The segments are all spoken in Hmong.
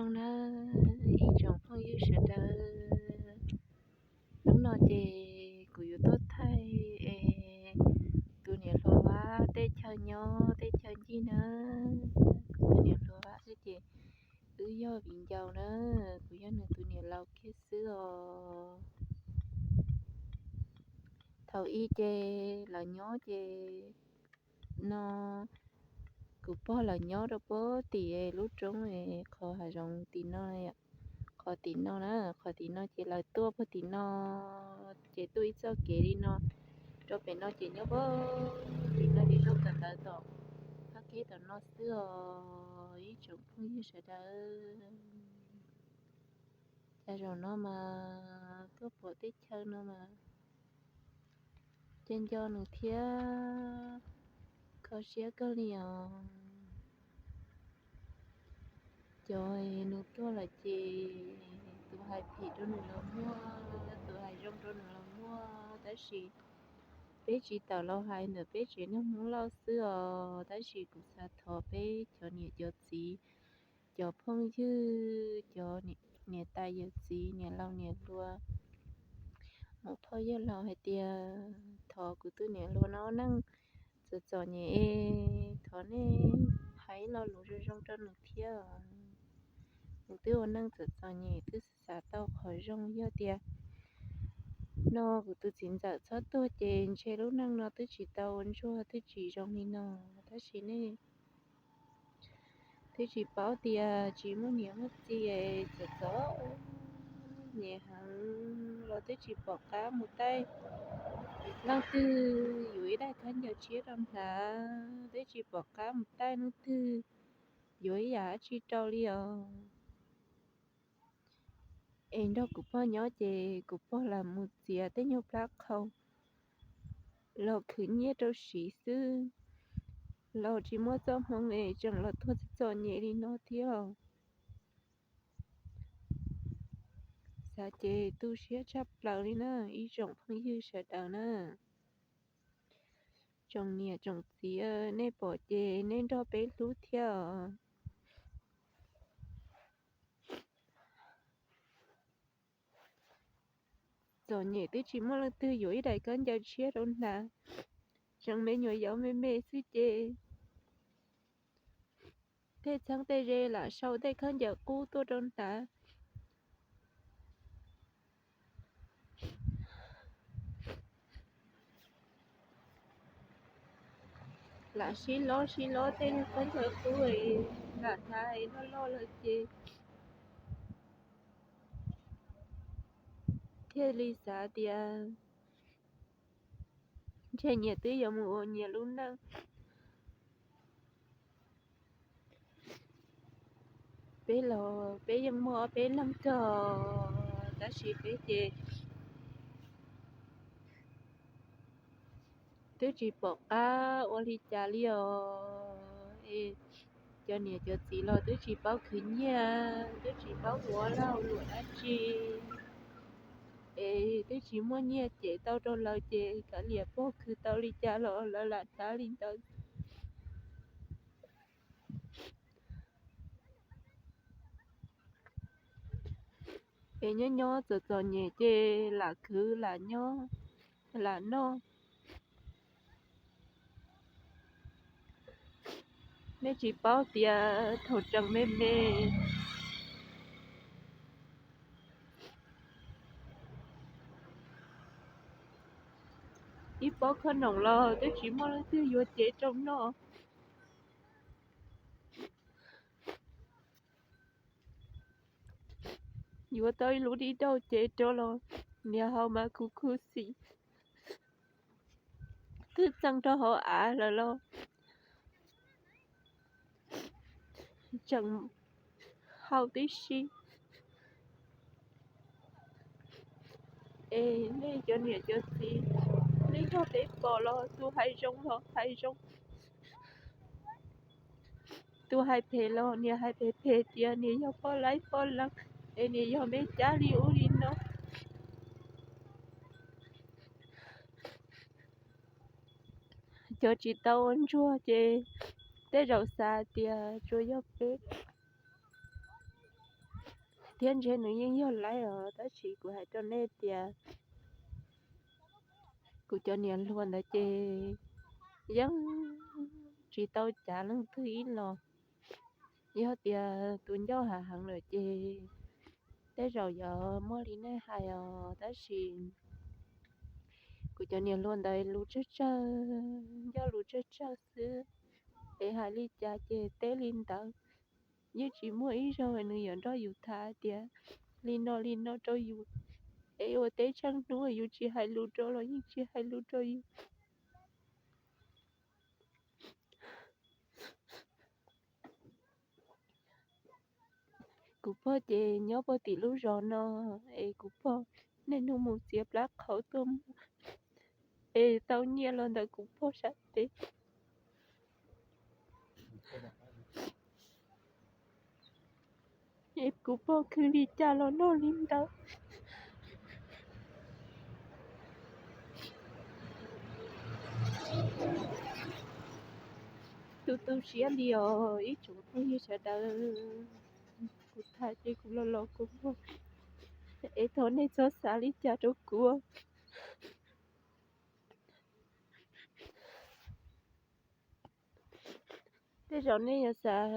Nawb, ib tsoom phooj ywg sawv daws, hnub no ces kuv yuav tuaj thaij es tus niam hluas Vab tej chaw nyob tej chaw ncig nawb. Kuv tus niam hluas Vab xwb ces wb yog viv ncaus na, kuv yog nws tus niam laus kiag xwb os. Thaum ub ces lawv nyob ces no kuv pog lawv nyob rau puag tim lub roob qhov hav zoov tim no, qhov tim no na, qhov tim no ces lawv tuaj puag tim no ces tuaj ib txoj kev li no rau pem no ces nyob puag tim no ces rau kawm ntawv tom qab kev tom no xwb os ib tsoom phooj ywg sawv daws. Cas zaum no mas tuaj pom teb chaws no mas cia nco nws thiab kho siab kawg li os. Cov nws tuaj lawm ces tus hais phim rau nws los muaj, tus hais zoo rau nws los muaj, tab sis peb tsis tawm los hais ntawm peb tsev neeg Hmoob Lauj xwb os. Tab sis kuv xav thov peb cov niam cov txiv, cov phooj ywg, cov niam tais yawm txiv, niam laus niam hluas, muam phauj yawg laus hais tias thov kuv tus niam hluas no neej txom txom nyem es thov nej hais ib lo lus zoo zoo rau nws thiab. Nws twb ua neej txom txom nyem twb xav tau qhov zoo, yog tias no kuv tus txiv ntxawm txhob tuag ces ntshe lub neej no twb tsis tau ua ntsuag twb tsis zoo li no. Tab sis nej twb tsis paub tias tsis muaj niam muaj txiv es txom txom nyem heev los twb tsis pom qab mus taij leej twg yuav ib daim khaub ncaws tshiab rau hnav, twb tsis pom qab mus taij leej twg yuav ib yam dab tsi rau li os. Es nrog kuv pog nyob ces kuv pog lam mus txiav tej nyuag plab qhau los khwv nyiaj rau siv xwb, los tsis muaj txoj hmoo es tseem los tuag txom nyem li no thiab. Xav ces tu siab tshaj plaws li na ib tsoom phooj ywg sawv daws na. Tsoom niam tsoom txiv, nej pom ces nej nrog peb hlub thiab os. Txom nyem twb tsis muaj leej twg yuav ib daim khaub ncaws tshiab rau hnav, tseem me nyuam yaus me me xwb ces tej txheeb tej ze lam sau tej khaub ncaws qub tuaj rau hnav, lam sib lob sib lob tej khaub ncaws qub lam hnav loj loj lawm ces thiaj li xav tias ntshe nyias twb yuav mus ua nyias lub neej. Peb los peb yeej muaj ob peb leeg kawg, tab sis peb ces twb tsis pom qab ua li cas li os. Es cov niam cov txiv los twb tsis paub khwv nyiaj, twb tsis paub ua lag luam dab tsi, es twb tsis muaj nyiaj ces tau rau lawv ces kav liam pog khwv tau li cas los lawv lam hnav li ntawd. Es nyob nyob txom txom nyem ces lam khwv lam nyob lam noj. Nej tsis paub tias thaum tseem me me, ib pob khob noom los twb tsis muaj leej twg yuav cev rau noj. Yuav tau ib lub dib dauj cev rau los niag haus mas khuv khuv xim, twb txeeb rau hauv av lawm los tseem haus tib si. Es nej cov niam cov txiv, nej nrog peb pom los tus hais zoo los hais zoo, tus hais phem los niag hais phem phem tias niag yog poj laib poj leeb, es niag yog me cab li ub li no. Cov tsis tau ua ntsuag ces tej zaum xav tias tsuas yog peb thiab ntshe nws yeej yog laib os, tab sis kuv hais rau nej tias kuv cov niam hluas ntawd ces yeej tsis tau cav leej twg ib los. Yog tias tus ncauj hav heev lawm ces tej zaum yuav muaj li nej hais os, tab sis kuv cov niam hluas ntawd lus tsawg tsawg, ncauj lus tsawg tsawg xwb, es hais li cas ces teb li ntawd. Yeej tsis muaj ib zaug nws yuav nrog yus tham tias li no li no rau yus, es ua teb tsheej hnub yus tsis hais lus rau los yeej tsis hais lus rau yus. Kuv pog ces nyob puag tim lub zos no, es kuv pog niaj hnub mus txiav plab qhauv tuaj muag, es tau nyiaj los ntawm kuv pog sab tes. Es kuv pog khwv li cas los noj li ntawd. Tu tu siab li os ib tsoom phooj ywg sawv daws, kuv tham ces kuv los los kua muag, es thov nej txhob xav li cas rau kuv. Tej zaum nej yuav xav,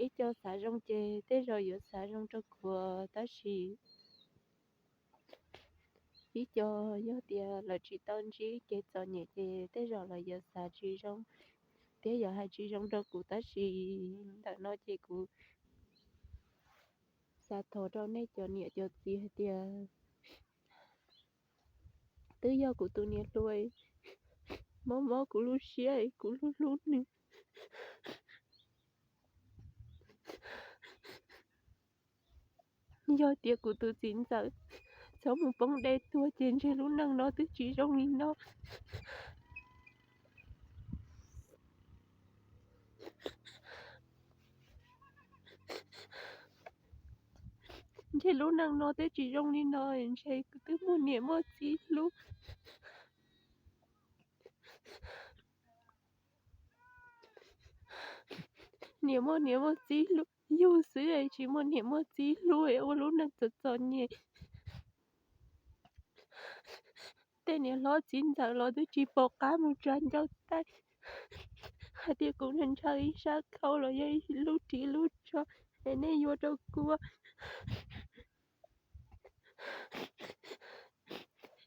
ib co xav zoo ces tej zaum yuav xav zoo rau kuv, tab sis ib co yog tias lawv tsis tau ntsib kev txom nyem ces tej zaum lawv yuav xav tsis zoo thiab yuav hais tsis zoo rau kuv, tab sis ntawm no ces kuv xav thov rau nej cov niam cov txiv hais tias twb yog kuv tus niam hluas mob mob kuv lub siab es kuv hlub hlub nws. Yog tias kuv tus txiv ntxawm txhob mus poob dej tuag ces ntshe lub neej no twb tsis zoo li no. Ntshe lub neej no twb tsis zoo li no, ntshe kuv twb muaj niam muaj txiv hlub. Niam muaj niam muaj txiv hlub yug xwb, tsis muaj niam muaj txiv hlub, ua lub neej txom txom nyem. Tej niam hlob txiv ntxawm los twb tsis pom qab mus tsa ncauj taij hais tias kuv ntshaw ib sab khau los yog ib lub ris lub tsho es nej yuav rau kuv.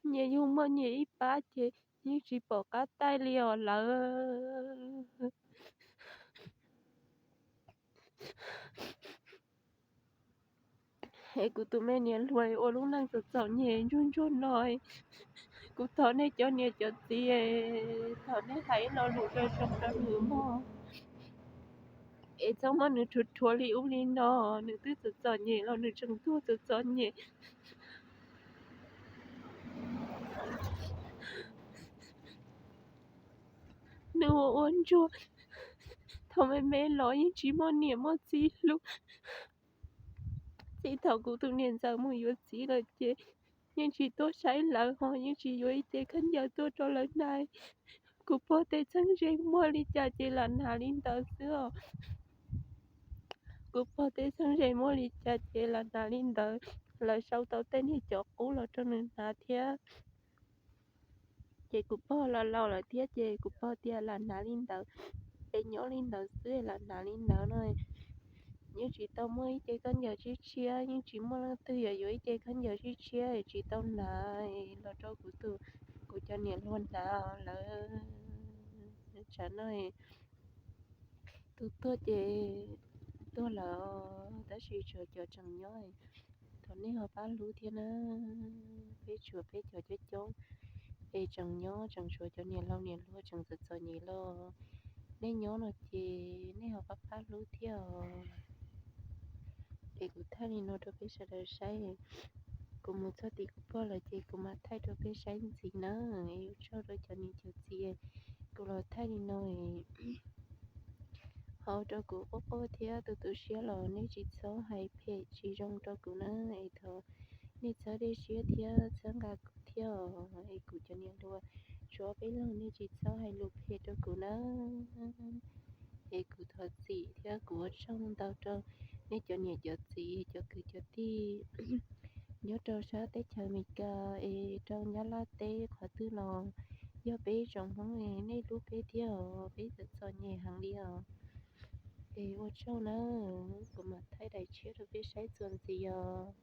Nyias yug muaj nyias ib pab ces yeej tsis pom qab taij li os lawm. Es kuv tus me niam hluas ua lub neej txom txom nyem ntsuag ntsuag no, kuv thov nej cov niam cov txiv, thov nej hais ib lo lus zoo zoo rau nws mog. Es txhob muab nws rhuav rhuav li ub li no, nws twb txom txom nyem los nws tseem tuag txom txom nyem. Nws ua ua ntsuag, thaum me me los yeej tsis muaj niam muaj txiv hlub. Txij thaum kuv tus niam ntxawm mus yuav txiv lawm ces yeej tsis tuaj saib lawv ho yeej tsis yuav ib ce khaub ncaws tuaj rau lawv hnav. Kuv pog tej txheeb ze muaj li cas ces lam hnav li ntawd xwb os. Kuv pog tej txheeb ze muaj li cas ces lam hnav li ntawd. Lawv sau tau tej niag cov qub los rau nws hnav thiab. Ces kuv pog laus laus lawm thiab ces kuv pog tias lam hnav li ntawd, es nyob li ntawd xwb lam hnav li ntawd no. Yeej tsis tau muaj ib ce khaub ncaws tshiab tshiab, yeej tsis muaj leej twg yuav yuav ib ce khaub ncaws tshiab tshiab tsis tau hnav los rau kuv tus, kuv cov niam hluas hnav lawm. Tsam no tus tuag ces tuag lawm, tab sis tshuav cov tseem nyob, thov nej ho pab hlub thiab na. Peb tshuav peb cov coob coob, es tseem nyob tseem tshuav cov niam laus niam hluas tseem txom txom nyem los nej nyob no ces nej ho pab pab hlub thiab os. Es kuv thaij li no rau peb sawv daws saib. Kuv mus txog tim kuv pog lawm ces kuv mam thaij rau peb saib ntxiv na. Es ua tsaug rau cov niam cov txiv, kuv los thaij li no. Ho rau kuv quaj quaj thiab tu tu siab los nej tsis txhob hais phem tsis zoo rau kuv na, es thov nej txhawb dej siab thiab txhawb nqa kuv thiab os. Es kuv cov niam hluas tshuav peb leeg, nej tsis txhob hais lus phem rau kuv na. Es kuv thov txim thiab kuv ua tsaug ntau rau nej cov niam cov txiv, cov kwv cov tij nyob rau sab teb chaws Amelikas es rau Nyab Laj teb qhov twg los yog peb tsoom Hmoob es nej hlub peb thiab os, peb txom txom nyem heev li os. Es ua tsaug nawb, kuv mam thaij daim tshiab rau peb saib txuas ntxiv os.